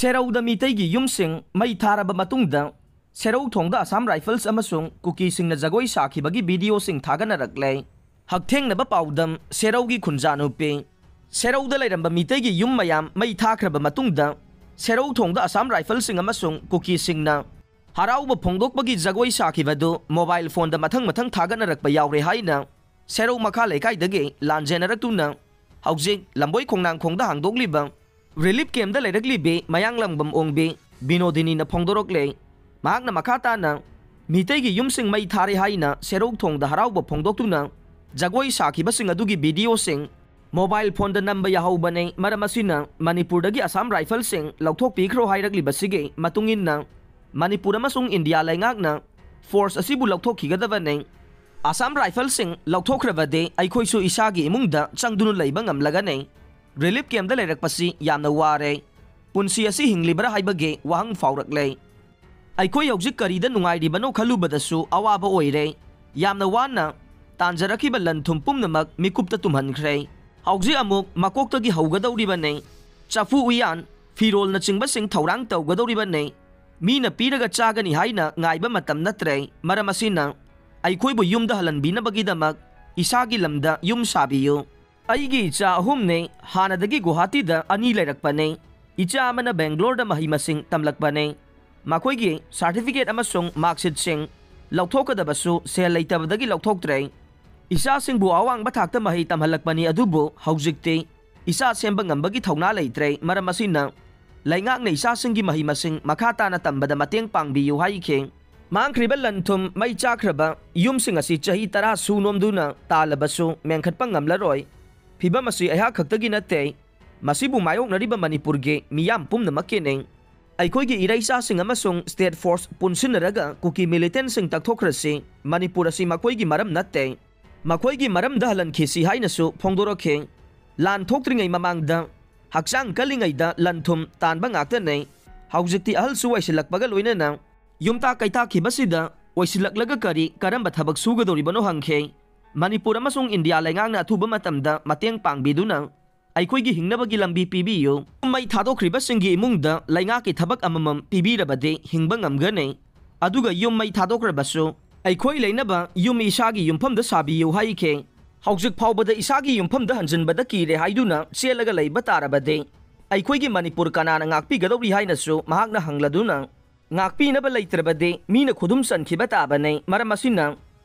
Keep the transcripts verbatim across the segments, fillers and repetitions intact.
ꯁꯦꯔꯧꯗ ꯃꯤꯇꯩꯒꯤ ꯌꯨꯝꯁꯤꯡ ꯃꯩ ꯊꯥꯔꯕ ꯃꯇꯨꯡꯗ ꯁꯦꯔꯧ ꯊꯣꯡꯗ ꯑꯁꯥꯝ ꯔꯥꯏꯐꯜꯁ ꯑꯃꯁꯨꯡ ꯀꯨꯀꯤꯁꯤꯡꯅ ꯖꯒꯣꯏ ꯁꯥꯈꯤꯕꯒꯤ ꯚꯤꯗꯤꯑꯣꯁꯤꯡ ꯊꯥꯒꯠꯅꯔꯛꯂꯦ꯫ ꯍꯛꯊꯦꯡꯅꯕ ꯄꯥꯎꯗꯝ ꯁꯦꯔꯧꯒꯤ ꯈꯨꯟꯖꯥ ꯅꯨꯄꯤ꯫ ꯁꯦꯔꯧꯗ ꯂꯩꯔꯝꯕ ꯃꯤꯇꯩꯒꯤ ꯌꯨꯝ ꯃꯌꯥꯝ ꯃꯩ ꯊꯥꯈ꯭ꯔꯕ ꯃꯇꯨꯡꯗ ꯁꯦꯔꯧ ꯊꯣꯡꯗ ꯑꯁꯥꯝ ꯔꯥꯏꯐꯜꯁꯤꯡ ꯑꯃꯁꯨꯡ ꯀꯨꯀꯤꯁꯤꯡꯅ ꯍꯔꯥꯎꯕ ꯐꯣꯡꯗꯣꯛꯄꯒꯤ ꯖꯒꯣꯏ ꯁꯥꯈꯤꯕꯗꯨ ꯃꯣꯕꯥꯏꯜ ꯐꯣꯟꯗ ꯃꯊꯪ ꯃꯊꯪ ꯊꯥꯒꯠꯅꯔꯛꯄ ꯌꯥꯎꯔꯦ ꯍꯥꯏꯅ ꯁꯦꯔꯧ ꯃꯈꯥ ꯂꯩꯀꯥꯏꯗꯒꯤ ꯂꯥꯟꯖꯦꯟꯅꯔꯛꯇꯨꯅ ꯍꯧꯖꯤꯛ ꯂꯝꯕꯣꯏ ꯈꯣꯡꯅꯥꯡꯈꯣꯡꯗ ꯍꯥꯡꯗꯣꯛꯂꯤꯕ ꯔꯤꯂꯤꯐ ꯀꯦꯝꯞꯇ ꯂꯩꯔꯛꯂꯤꯕꯤ ꯃꯌꯥꯡꯂꯥꯡꯕꯝ ꯑꯣꯡꯕꯤ ꯕꯤꯅꯣꯗꯤꯅꯤꯅ ꯐꯣꯡꯗꯣꯔꯛꯂꯦ꯫ ꯃꯍꯥꯛꯅ ꯃꯈꯥ ꯇꯥꯅ ꯃꯤꯇꯩꯒꯤ ꯌꯨꯝꯁꯤꯡ ꯃꯩ ꯊꯥꯔꯦ ꯍꯥꯏꯅ ꯁꯦꯔꯧ ꯊꯣꯡꯗ ꯍꯔꯥꯎꯕ ꯐꯣꯡꯗꯣꯛꯇꯨꯅ ꯖꯒꯣꯏ ꯁꯥꯈꯤꯕꯁꯤꯡ ꯑꯗꯨꯒꯤ ꯚꯤꯗꯤꯑꯣꯁꯤꯡ ꯃꯣꯕꯥꯏꯜ ꯐꯣꯟꯗ ꯅꯝꯕ ꯌꯥꯍꯧꯕꯅꯦ꯫ ꯃꯔꯝ ꯑꯁꯤꯅ ꯃꯅꯤꯄꯨꯔꯗꯒꯤ ꯑꯁꯥꯝ ꯔꯥꯏꯐꯜꯁꯤꯡ ꯂꯧꯊꯣꯛꯄꯤꯈ꯭ꯔꯣ ꯍꯥꯏꯔꯛꯂꯤꯕꯁꯤꯒꯤ ꯃꯇꯨꯡ ꯏꯟꯅ ꯃꯅꯤꯄꯨꯔ ꯑꯃꯁꯨꯡ ꯏꯟꯗꯤꯌꯥ ꯂꯩꯉꯥꯛꯅ ꯐꯣꯔꯁ ꯑꯁꯤꯕꯨ ꯂꯧꯊꯣꯛꯈꯤꯒꯗꯕꯅꯦ꯫ ꯑꯁꯥꯝ ꯔꯥꯏꯐꯜꯁꯤꯡ ꯂꯧꯊꯣꯛꯈ꯭ꯔꯕꯗꯤ ꯑꯩꯈꯣꯏꯁꯨ ꯏꯁꯥꯒꯤ ꯏꯃꯨꯡꯗ ꯆꯪꯗꯨꯅ ꯂꯩꯕ ꯉꯝꯂꯒꯅꯤ꯫ ꯔꯤꯂꯤꯐ ꯀꯦꯝꯞꯇ ꯂꯩꯔꯛꯄꯁꯤ ꯌꯥꯝꯅ ꯋꯥꯔꯦ꯫ ꯄꯨꯟꯁꯤ ꯑꯁꯤ ꯍꯤꯡꯂꯤꯕ꯭ꯔꯥ ꯍꯥꯏꯕꯒꯤ ꯋꯥꯍꯪ ꯐꯥꯎꯔꯛꯂꯦ꯫ ꯑꯩꯈꯣꯏ ꯍꯧꯖꯤꯛ ꯀꯔꯤꯗ ꯅꯨꯡꯉꯥꯏꯔꯤꯕꯅꯣ ꯈꯜꯂꯨꯕꯗꯁꯨ ꯑꯋꯥꯕ ꯑꯣꯏꯔꯦ꯫ ꯌꯥꯝꯅ ꯋꯥꯅ ꯇꯥꯟꯖꯔꯛꯈꯤꯕ ꯂꯟ ꯊꯨꯝ ꯄꯨꯝꯅꯃꯛ ꯃꯤꯀꯨꯞꯇ ꯇꯨꯝꯍꯟꯈ꯭ꯔꯦ꯫ ꯍꯧꯖꯤꯛ ꯑꯃꯨꯛ ꯃꯀꯣꯛꯇꯒꯤ ꯍꯧꯒꯗꯧꯔꯤꯕꯅꯦ꯫ ꯆꯐꯨ ꯎꯌꯥꯟ, ꯐꯤꯔꯣꯜꯅꯆꯤꯡꯕꯁꯤꯡ ꯊꯧꯔꯥꯡ ꯇꯧꯒꯗꯧꯔꯤꯕꯅꯦ꯫ ꯃꯤꯅ ꯄꯤꯔꯒ ꯆꯥꯒꯅꯤ ꯍꯥꯏꯅ ꯉꯥꯏꯕ ꯃꯇꯝ ꯅꯠꯇ꯭ꯔꯦ꯫ ꯃꯔꯝ ꯑꯁꯤꯅ ꯑꯩꯈꯣꯏꯕꯨ ꯌꯨꯝꯗ ꯍꯜꯍꯟꯕꯤꯅꯕꯒꯤꯗꯃꯛ ꯏꯁꯥꯒꯤ ꯂꯝꯗ ꯌꯨꯝ ꯁꯥꯕꯤꯌꯨ꯫ ꯑꯩꯒꯤ ꯏꯆꯥ ꯑꯍꯨꯝꯅꯦ꯫ ꯍꯥꯟꯅꯗꯒꯤ ꯒꯨꯋꯥꯍꯥꯇꯤꯗ ꯑꯅꯤ ꯂꯩꯔꯛꯄꯅꯦ꯫ ꯏꯆꯥ ꯑꯃꯅ ꯕꯦꯡꯒ꯭ꯂꯣꯔꯗ ꯃꯍꯩ ꯃꯁꯤꯡ ꯇꯝꯂꯛꯄꯅꯦ꯫ ꯃꯈꯣꯏꯒꯤ ꯁꯥꯔꯇꯤꯐꯤꯀꯦꯠ ꯑꯃꯁꯨꯡ ꯃꯥꯔꯛꯁꯤꯠꯁꯤꯡ ꯂꯧꯊꯣꯛꯀꯗꯕꯁꯨ ꯁꯦꯜ ꯂꯩꯇꯕꯗꯒꯤ ꯂꯧꯊꯣꯛꯇ꯭ꯔꯦ꯫ ꯏꯆꯥꯁꯤꯡꯕꯨ ꯑꯋꯥꯡꯕ ꯊꯥꯛꯇ ꯃꯍꯩ ꯇꯝꯍꯜꯂꯛꯄꯅꯤ, ꯑꯗꯨꯕꯨ ꯍꯧꯖꯤꯛꯇꯤ ꯏꯆꯥ ꯁꯦꯝꯕ ꯉꯝꯕꯒꯤ ꯊꯧꯅꯥ ꯂꯩꯇ꯭ꯔꯦ꯫ ꯃꯔꯝ ꯑꯁꯤꯅ ꯂꯩꯉꯥꯛꯅ ꯏꯆꯥꯁꯤꯡꯒꯤ ꯃꯍꯩ ꯃꯁꯤꯡ ꯃꯈꯥ ꯇꯥꯅ ꯇꯝꯕꯗ ꯃꯇꯦꯡ ꯄꯥꯡꯕꯤꯌꯨ ꯍꯥꯏꯈꯤ꯫ ꯃꯥꯡꯈ꯭ꯔꯤꯕ ꯂꯟ ꯊꯨꯝ ꯃꯩ ꯆꯥꯛꯈ꯭ꯔꯕ ꯌꯨꯝꯁꯤꯡ ꯑꯁꯤ ꯆꯍꯤ ꯇꯔꯥ ꯁꯨ ꯅꯣꯝꯗꯨꯅ ꯇꯥꯜꯂꯕꯁꯨ ꯃꯦꯟꯈꯠꯄ ꯉꯝꯂꯔꯣꯏ꯫ ꯐꯤꯚꯝ ꯑꯁꯤ ꯑꯩꯍꯥꯛ ꯈꯛꯇꯒꯤ ꯅꯠꯇꯦ, ꯃꯁꯤꯕꯨ ꯃꯥꯌꯣꯛꯅꯔꯤꯕ ꯃꯅꯤꯄꯨꯔꯒꯤ ꯃꯤꯌꯥꯝ ꯄꯨꯝꯅꯃꯛꯀꯤꯅꯤ꯫ ꯑꯩꯈꯣꯏꯒꯤ ꯏꯔꯩꯆꯥꯁꯤꯡ ꯑꯃꯁꯨꯡ ꯁ꯭ꯇꯦꯠ ꯐꯣꯔꯁ ꯄꯨꯟꯁꯤꯟꯅꯔꯒ ꯀꯨꯀꯤ ꯃꯤꯂꯤꯇꯦꯟꯁꯤꯡ ꯇꯛꯊꯣꯛꯈ꯭ꯔꯁꯤ꯫ ꯃꯅꯤꯄꯨꯔ ꯑꯁꯤ ꯃꯈꯣꯏꯒꯤ ꯃꯔꯝ ꯅꯠꯇꯦ꯫ ꯃꯈꯣꯏꯒꯤ ꯃꯔꯝꯗ ꯍꯜꯍꯟꯈꯤꯁꯤ ꯍꯥꯏꯅꯁꯨ ꯐꯣꯡꯗꯣꯔꯛꯈꯤ꯫ ꯂꯥꯟ ꯊꯣꯛꯇ꯭ꯔꯤꯉꯩ ꯃꯃꯥꯡꯗ ꯍꯛꯆꯥꯡ ꯀꯜꯂꯤꯉꯩꯗ ꯂꯟ ꯊꯨꯝ ꯇꯥꯟꯕ ꯉꯥꯛꯇꯅꯦ꯫ ꯍꯧꯖꯤꯛꯇꯤ ꯑꯍꯜꯁꯨ ꯑꯣꯏꯁꯤꯜꯂꯛꯄꯒ ꯂꯣꯏꯅꯅ ꯌꯨꯝꯇꯥꯛ ꯀꯩꯇꯥꯛꯈꯤꯕꯁꯤꯗ ꯑꯣꯏꯁꯤꯜꯂꯛꯂꯒ ꯀꯔꯤ ꯀꯔꯝꯕ ꯊꯕꯛ ꯁꯨꯒꯗꯧꯔꯤꯕꯅꯣ ꯍꯪꯈꯤ꯫ ꯃꯅꯤꯄꯨꯔ ꯑꯃꯁꯨꯡ ꯏꯟꯗꯤꯌꯥ ꯂꯩꯉꯥꯛꯅ ꯑꯊꯨꯕ ꯃꯇꯝꯗ ꯃꯇꯦꯡ ꯄꯥꯡꯕꯤꯗꯨꯅ ꯑꯩꯈꯣꯏꯒꯤ ꯍꯤꯡꯅꯕꯒꯤ ꯂꯝꯕꯤ ꯄꯤꯕꯤꯌꯨ꯫ ꯌꯨꯝ ꯃꯩ ꯊꯥꯗꯣꯛꯈ꯭ꯔꯤꯕꯁꯤꯡꯒꯤ ꯏꯃꯨꯡꯗ ꯂꯩꯉꯥꯛꯀꯤ ꯊꯕꯛ ꯑꯃꯃꯝ ꯄꯤꯕꯤꯔꯕꯗꯤ ꯍꯤꯡꯕ ꯉꯝꯒꯅꯤ꯫ ꯑꯗꯨꯒ ꯌꯨꯝ ꯃꯩ ꯊꯥꯗꯣꯛꯈ꯭ꯔꯕꯁꯨ ꯑꯩꯈꯣꯏ ꯂꯩꯅꯕ ꯌꯨꯝ ꯏꯁꯥꯒꯤ ꯌꯨꯝꯐꯝꯗ ꯁꯥꯕꯤꯌꯨ ꯍꯥꯏꯈꯤ꯫ ꯍꯧꯖꯤꯛ ꯐꯥꯎꯕꯗ ꯏꯁꯥꯒꯤ ꯌꯨꯝꯐꯝꯗ ꯍꯟꯖꯤꯟꯕꯗ ꯀꯤꯔꯦ ꯍꯥꯏꯗꯨꯅ ꯆꯦꯜꯂꯒ ꯂꯩꯕ ꯇꯥꯔꯕꯗꯤ ꯑꯩꯈꯣꯏꯒꯤ ꯃꯅꯤꯄꯨꯔ ꯀꯅꯥꯅ ꯉꯥꯛꯄꯤꯒꯗꯧꯔꯤ ꯍꯥꯏꯅꯁꯨ ꯃꯍꯥꯛꯅ ꯍꯪꯂꯗꯨꯅ, ꯉꯥꯛꯄꯤꯅꯕ ꯂꯩꯇ꯭ꯔꯕꯗꯤ ꯃꯤꯅ ꯈꯨꯗꯨꯝ ꯆꯟꯈꯤꯕ ꯇꯥꯕꯅꯤ꯫ ꯃꯔꯝ ꯑꯁꯤꯅ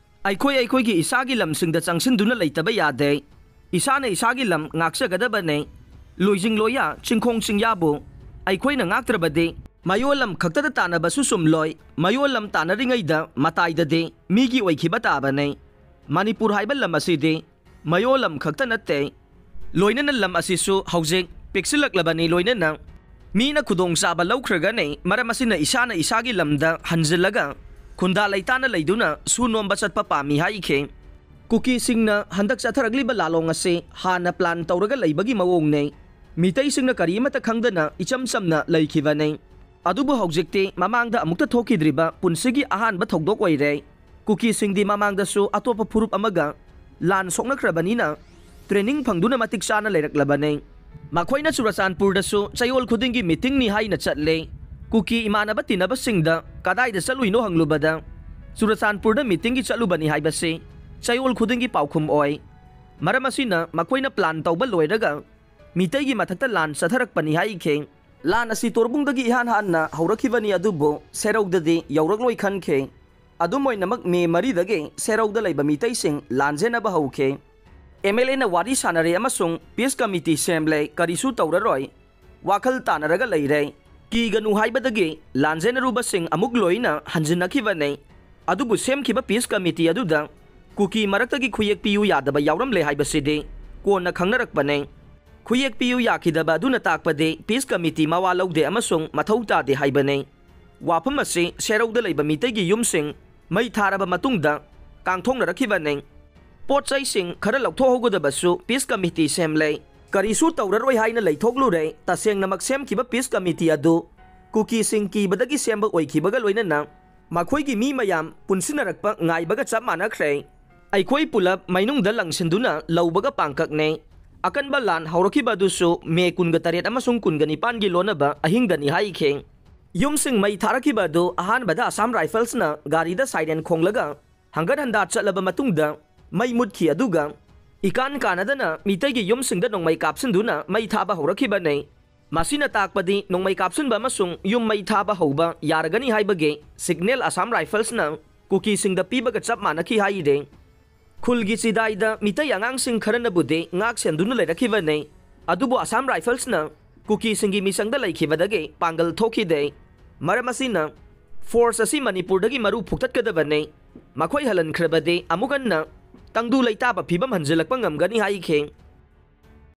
ꯑꯩꯈꯣꯏ ꯑꯩꯈꯣꯏꯒꯤ ꯏꯁꯥꯒꯤ ꯂꯝꯁꯤꯡꯗ ꯆꯪꯁꯤꯟꯗꯨꯅ ꯂꯩꯇꯕ ꯌꯥꯗꯦ꯫ ꯏꯁꯥꯅ ꯏꯁꯥꯒꯤ ꯂꯝ ꯉꯥꯛꯆꯒꯗꯕꯅꯤ꯫ ꯂꯣꯏꯖꯤꯡ ꯂꯣꯏꯌꯥ, ꯆꯤꯡꯈꯣꯡ ꯆꯤꯡꯌꯥꯕꯨ ꯑꯩꯈꯣꯏꯅ ꯉꯥꯛꯇ꯭ꯔꯕꯗꯤ ꯃꯌꯣꯜ ꯂꯝ ꯈꯛꯇꯗ ꯇꯥꯟꯅꯕꯁꯨ ꯆꯨꯝꯂꯣꯏ꯫ ꯃꯌꯣꯜ ꯂꯝ ꯇꯥꯟꯅꯔꯤꯉꯩꯗ ꯃꯇꯥꯏꯗꯗꯤ ꯃꯤꯒꯤ ꯑꯣꯏꯈꯤꯕ ꯇꯥꯕꯅꯤ꯫ ꯃꯅꯤꯄꯨꯔ ꯍꯥꯏꯕ ꯂꯝ ꯑꯁꯤꯗꯤ ꯃꯌꯣꯜ ꯂꯝ ꯈꯛꯇ ꯅꯠꯇꯦ, ꯂꯣꯏꯅꯅ ꯂꯝ ꯑꯁꯤꯁꯨ ꯍꯧꯖꯤꯛ ꯄꯤꯛꯁꯤꯜꯂꯛꯂꯕꯅꯤ꯫ ꯂꯣꯏꯅꯅ ꯃꯤꯅ ꯈꯨꯗꯣꯡ ꯆꯥꯕ ꯂꯧꯈ꯭ꯔꯒꯅꯤ꯫ ꯃꯔꯝ ꯑꯁꯤꯅ ꯏꯁꯥꯅ ꯏꯁꯥꯒꯤ ꯂꯝꯗ ꯍꯟꯖꯤꯜꯂꯒ ꯈꯨꯟꯗꯥ ꯂꯩꯇꯥꯅ ꯂꯩꯗꯨꯅ ꯁꯨ ꯅꯣꯝꯕ ꯆꯠꯄ ꯄꯥꯝꯃꯤ ꯍꯥꯏꯈꯤ꯫ ꯀꯨꯀꯤꯁꯤꯡꯅ ꯍꯟꯗꯛ ꯆꯠꯊꯔꯛꯂꯤꯕ ꯂꯥꯂꯣꯡ ꯑꯁꯤ ꯍꯥꯟꯅ ꯄ꯭ꯂꯥꯟ ꯇꯧꯔꯒ ꯂꯩꯕꯒꯤ ꯃꯑꯣꯡꯅꯤ꯫ ꯃꯤꯇꯩꯁꯤꯡꯅ ꯀꯔꯤ ꯑꯃꯠꯇ ꯈꯪꯗꯅ ꯏꯆꯝ ꯆꯝꯅ ꯂꯩꯈꯤꯕꯅꯤ꯫ ꯑꯗꯨꯕꯨ ꯍꯧꯖꯤꯛꯇꯤ ꯃꯃꯥꯡꯗ ꯑꯃꯨꯛꯇ ꯊꯣꯛꯈꯤꯗ꯭ꯔꯤꯕ ꯄꯨꯟꯁꯤꯒꯤ ꯑꯍꯥꯟꯕ ꯊꯧꯗꯣꯛ ꯑꯣꯏꯔꯦ꯫ ꯀꯨꯀꯤꯁꯤꯡꯗꯤ ꯃꯃꯥꯡꯗꯁꯨ ꯑꯇꯣꯞꯄ ꯐꯨꯔꯨꯞ ꯑꯃꯒ ꯂꯥꯟ ꯁꯣꯛꯅꯈ꯭ꯔꯕꯅꯤꯅ ꯇ꯭ꯔꯦꯅꯤꯡ ꯐꯪꯗꯨꯅ ꯃꯇꯤꯛ ꯆꯥꯅ ꯂꯩꯔꯛꯂꯕꯅꯤ꯫ ꯃꯈꯣꯏꯅ ꯆꯨꯔꯆꯥꯟꯄꯨꯔꯗꯁꯨ ꯆꯌꯣꯜ ꯈꯨꯗꯤꯡꯒꯤ ꯃꯤꯇꯤꯡꯅꯤ ꯍꯥꯏꯅ ꯆꯠꯂꯦ꯫ ꯀꯨꯀꯤ ꯏꯃꯥꯟꯅꯕ ꯇꯤꯟꯅꯕꯁꯤꯡꯗ ꯀꯗꯥꯏꯗ ꯆꯠꯂꯨꯏꯅꯣ ꯍꯪꯂꯨꯕꯗ ꯆꯨꯔꯆꯥꯟꯄꯨꯔꯗ ꯃꯤꯇꯤꯡꯒꯤ ꯆꯠꯂꯨꯕꯅꯤ ꯍꯥꯏꯕꯁꯤ ꯆꯌꯣꯜ ꯈꯨꯗꯤꯡꯒꯤ ꯄꯥꯎꯈꯨꯝ ꯑꯣꯏ꯫ ꯃꯔꯝ ꯑꯁꯤꯅ ꯃꯈꯣꯏꯅ ꯄ꯭ꯂꯥꯟ ꯇꯧꯕ ꯂꯣꯏꯔꯒ ꯃꯤꯇꯩꯒꯤ ꯃꯊꯛꯇ ꯂꯥꯟ ꯆꯠꯊꯔꯛꯄꯅꯤ ꯍꯥꯏꯈꯤ꯫ ꯂꯥꯟ ꯑꯁꯤ ꯇꯣꯔꯕꯨꯡꯗꯒꯤ ꯏꯍꯥꯟ ꯍꯥꯟꯅ ꯍꯧꯔꯛꯈꯤꯕꯅꯤ, ꯑꯗꯨꯕꯨ ꯁꯦꯔꯧꯗꯗꯤ ꯌꯧꯔꯛꯂꯣꯏ ꯈꯟꯈꯤ꯫ ꯑꯗꯨꯝ ꯑꯣꯏꯅꯃꯛ ꯃꯦ ꯃꯔꯤꯗꯒꯤ ꯁꯦꯔꯧꯗ ꯂꯩꯕ ꯃꯤꯇꯩꯁꯤꯡ ꯂꯥꯟꯖꯦꯟꯅꯕ ꯍꯧꯈꯤ꯫ ꯑꯦꯝ ꯑꯦꯜ ꯑꯦꯅ ꯋꯥꯔꯤ ꯁꯥꯟꯅꯔꯦ ꯑꯃꯁꯨꯡ ꯄꯤꯁ ꯀꯃꯤꯇꯤ ꯁꯦꯝꯂꯦ, ꯀꯔꯤꯁꯨ ꯇꯧꯔꯔꯣꯏ, ꯋꯥꯈꯜ ꯇꯥꯅꯔꯒ ꯂꯩꯔꯦ꯫ ꯀꯤꯒꯅꯨ ꯍꯥꯏꯕꯗꯒꯤ ꯂꯥꯟꯖꯦꯟꯅꯔꯨꯕꯁꯤꯡ ꯑꯃꯨꯛ ꯂꯣꯏꯅ ꯍꯟꯖꯤꯟꯅꯈꯤꯕꯅꯤ꯫ ꯑꯗꯨꯕꯨ ꯁꯦꯝꯈꯤꯕ ꯄꯤꯁ ꯀꯃꯤꯇꯤ ꯑꯗꯨꯗ ꯀꯨꯀꯤ ꯃꯔꯛꯇꯒꯤ ꯈꯨꯌꯦꯛ ꯄꯤꯌꯨ ꯌꯥꯗꯕ ꯌꯥꯎꯔꯝꯂꯦ ꯍꯥꯏꯕꯁꯤꯗꯤ ꯀꯣꯟꯅ ꯈꯪꯅꯔꯛꯄꯅꯤ꯫ ꯈꯨꯌꯦꯛ ꯄꯤꯌꯨ ꯌꯥꯈꯤꯗꯕ ꯑꯗꯨꯅ ꯇꯥꯛꯄꯗꯤ ꯄꯤꯁ ꯀꯃꯤꯇꯤ ꯃꯋꯥ ꯂꯧꯗꯦ ꯑꯃꯁꯨꯡ ꯃꯊꯧ ꯇꯥꯗꯦ ꯍꯥꯏꯕꯅꯤ꯫ ꯋꯥꯐꯝ ꯑꯁꯤ ꯁꯦꯔꯧꯗ ꯂꯩꯕ ꯃꯤꯇꯩꯒꯤ ꯌꯨꯝꯁꯤꯡ ꯃꯩ ꯊꯥꯔꯕ ꯃꯇꯨꯡꯗ ꯀꯥꯡꯊꯣꯛꯅꯔꯛꯈꯤꯕꯅꯤ꯫ ꯄꯣꯠ ꯆꯩꯁꯤꯡ ꯈꯔ ꯂꯧꯊꯣꯛꯍꯧꯒꯗꯕꯁꯨ ꯄꯤꯁ ꯀꯃꯤꯇꯤ ꯁꯦꯝꯂꯦ꯫ ꯀꯔꯤꯁꯨ ꯇꯧꯔꯔꯣꯏ ꯍꯥꯏꯅ ꯂꯩꯊꯣꯛꯂꯨꯔꯦ꯫ ꯇꯁꯦꯡꯅꯃꯛ ꯁꯦꯝꯈꯤꯕ ꯄꯤꯁ ꯀꯃꯤꯇꯤ ꯑꯗꯨ ꯀꯨꯀꯤꯁꯤꯡ ꯀꯤꯕꯗꯒꯤ ꯁꯦꯝꯕ ꯑꯣꯏꯈꯤꯕꯒ ꯂꯣꯏꯅꯅ ꯃꯈꯣꯏꯒꯤ ꯃꯤ ꯃꯌꯥꯝ ꯄꯨꯟꯁꯤꯟꯅꯔꯛꯄ ꯉꯥꯏꯕꯒ ꯆꯞ ꯃꯥꯟꯅꯈ꯭ꯔꯦ꯫ ꯑꯩꯈꯣꯏ ꯄꯨꯂꯞ ꯃꯩꯅꯨꯡꯗ ꯂꯪꯁꯤꯟꯗꯨꯅ ꯂꯧꯕꯒ ꯄꯥꯡꯀꯛꯅꯦ꯫ ꯑꯀꯟꯕ ꯂꯥꯟ ꯍꯧꯔꯛꯈꯤꯕ ꯑꯗꯨꯁꯨ ꯃꯦ ꯀꯨꯟꯒ ꯇꯔꯦꯠ ꯑꯃꯁꯨꯡ ꯀꯨꯟꯒ ꯅꯤꯄꯥꯟꯒꯤ ꯂꯣꯟꯅꯕ ꯑꯍꯤꯡꯗꯅꯤ ꯍꯥꯏꯈꯤ꯫ ꯌꯨꯝꯁꯤꯡ ꯃꯩ ꯊꯥꯔꯛꯈꯤꯕ ꯑꯗꯨ ꯑꯍꯥꯟꯕꯗ ꯑꯁꯥꯝ ꯔꯥꯏꯐꯜꯁꯅ ꯒꯥꯔꯤꯗ ꯁꯥꯏꯔꯦꯟ ꯈꯣꯡꯂꯒ ꯍꯪꯒꯠ ꯍꯟꯗꯥ ꯆꯠꯂꯕ ꯃꯇꯨꯡꯗ ꯃꯩ ꯃꯨꯠꯈꯤ, ꯑꯗꯨꯒ ꯏꯀꯥꯟ ꯀꯥꯟꯅꯗꯅ ꯃꯤꯇꯩꯒꯤ ꯌꯨꯝꯁꯤꯡꯗ ꯅꯣꯡꯃꯩ ꯀꯥꯞꯁꯤꯟꯗꯨꯅ ꯃꯩ ꯊꯥꯕ ꯍꯧꯔꯛꯈꯤꯕꯅꯤ꯫ ꯃꯁꯤꯅ ꯇꯥꯛꯄꯗꯤ ꯅꯣꯡꯃꯩ ꯀꯥꯞꯁꯤꯟꯕ ꯑꯃꯁꯨꯡ ꯌꯨꯝ ꯃꯩ ꯊꯥꯕ ꯍꯧꯕ ꯌꯥꯔꯒꯅꯤ ꯍꯥꯏꯕꯒꯤ ꯁꯤꯒꯅꯦꯜ ꯑꯁꯥꯝ ꯔꯥꯏꯐꯜꯁꯅ ꯀꯨꯀꯤꯁꯤꯡꯗ ꯄꯤꯕꯒ ꯆꯞ ꯃꯥꯟꯅꯈꯤ ꯍꯥꯏꯔꯤ꯫ ꯈꯨꯜꯒꯤ ꯆꯤꯗꯥꯏꯗ ꯃꯤꯇꯩ ꯑꯉꯥꯡꯁꯤꯡ ꯈꯔꯅꯕꯨꯗꯤ ꯉꯥꯛ ꯁꯦꯟꯗꯨꯅ ꯂꯩꯔꯛꯈꯤꯕꯅꯤ, ꯑꯗꯨꯕꯨ ꯑꯁꯥꯝ ꯔꯥꯏꯐꯜꯁꯅ ꯀꯨꯀꯤꯁꯤꯡꯒꯤ ꯃꯤꯆꯪꯗ ꯂꯩꯈꯤꯕꯗꯒꯤ ꯄꯥꯡꯒꯜ ꯊꯣꯛꯈꯤꯗꯦ꯫ ꯃꯔꯝ ꯑꯁꯤꯅ ꯐꯣꯔꯁ ꯑꯁꯤ ꯃꯅꯤꯄꯨꯔꯗꯒꯤ ꯃꯔꯨ ꯐꯨꯛꯇꯠꯀꯗꯕꯅꯤ꯫ ꯃꯈꯣꯏ ꯍꯜꯍꯟꯈ꯭ꯔꯕꯗꯤ ꯑꯃꯨꯛ ꯍꯟꯅ ꯇꯪꯗꯨ ꯂꯩꯇꯥꯕ ꯐꯤꯕꯝ ꯍꯟꯖꯤꯜꯂꯛꯄ ꯉꯝꯒꯅꯤ ꯍꯥꯏꯈꯤ꯫